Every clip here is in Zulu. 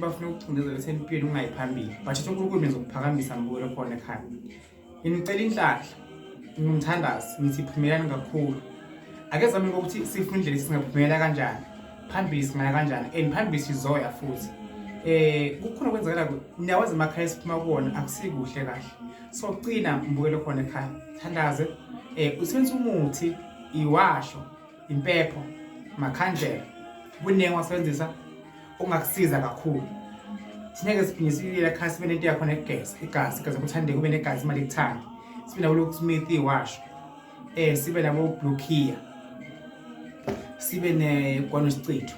bafuna ukucindezela esempilweni ungayi phambili, but uNkulunkulu mina ngizokuphakamisa mbukelo khona ekhaya. Nginicela inhlanhla, ngingumthandazi, ngithi phumelelani kakhulu. Ake zame ukuthi sifune indlela singaphumelela kanjani, phambili singaya kanjani, and phambili sizoya futhi. Kukhona kwenzakala niyawazi emakhaya esiphuma kuwona akusikuhle kahle. So qina mbukelo khona ekhaya, thandaze, usebenzise umuthi, iwasho, impepho, makhandlela, kuningi wasebenzisa okungakusiza kakhulu. Thina ke siphinde siyile ekhaya sibe nento yakhona ekugeza igazi, igazi kuthandeke kube negazi imali ikuthande. Sibe nabo Luke iwasho. Sibe nabo Blue Kia. Sibe negwano sichitho.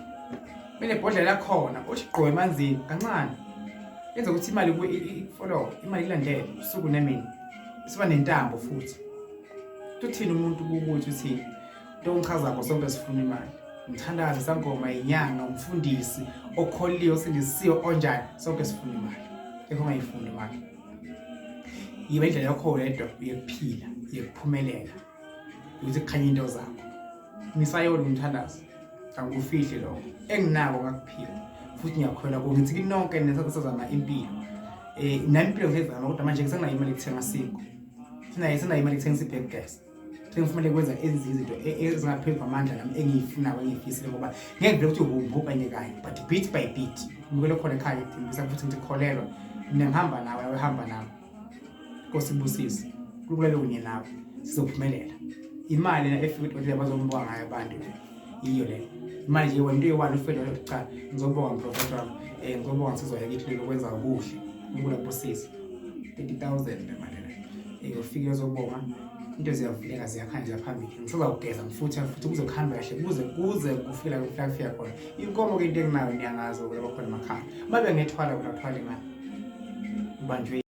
Bene bhodlela lakhona uthi gqo emanzini kancane. Yenza ukuthi imali ifollow, imali ilandele usuku nemini. Siba nentambo futhi. Uthini umuntu ukuthi uthi into ongichazako sonke sifuna imali. Umthandazi, sangoma, inyanga, umfundisi, okholiwe, osindisiwe, onjani, sonke sifuna imali. Ekho ungayifuni imali. Yiba indlela yakho wedwa uyekuphila, uyekuphumelela. Ukuthi kukhanye into zakho. Ngisayona umthandazo. Angikufihle lokho. Enginako ngakuphila. Futhi ngiyakholwa ku ngithi kinonke nisazama impilo. Nami impilo ngizama kodwa manje ngisenayo imali yokuthenga sinkwa. Sinayo senayo imali yokuthenga i-bag gas. Sengifanele kwenza ezinye izinto ezingaphezu kwamandla nami engiyifunayo engiyifisile ngoba ngeke vele ukuthi humbu kanye kanye but bit by bit. Ngibukele khona ekhaya ngithembisa futhi ngithi kholelwa. Mina ngihamba nawe, nawe hamba nami. Nkosi ibusise. uNkulunkulu abe kunye nawe. Sizophumelela. Imali na efika ukuthi bazombuka ngayo abantu le. Yiyo le. Imali nje wena into eyi-one ufike leyo cha ngizobonga mprofethi wami. Ngizobonga nsizwa yakithi lelo kwenza okuhle. uNkulunkulu akubusise. 30,000 le mali le. Ufike uzobonga into ziyavuleka ziyakhanya ziya phambili. Ngisazawugeza ngifuthe futhi kuze kuhambe kahle kuze kufike la kufika khona. Inkomo ke into enginayo niyangazi ukuthi bakhona emakhaya. Uma bengethwala kunathwala imali. Ubanjwe.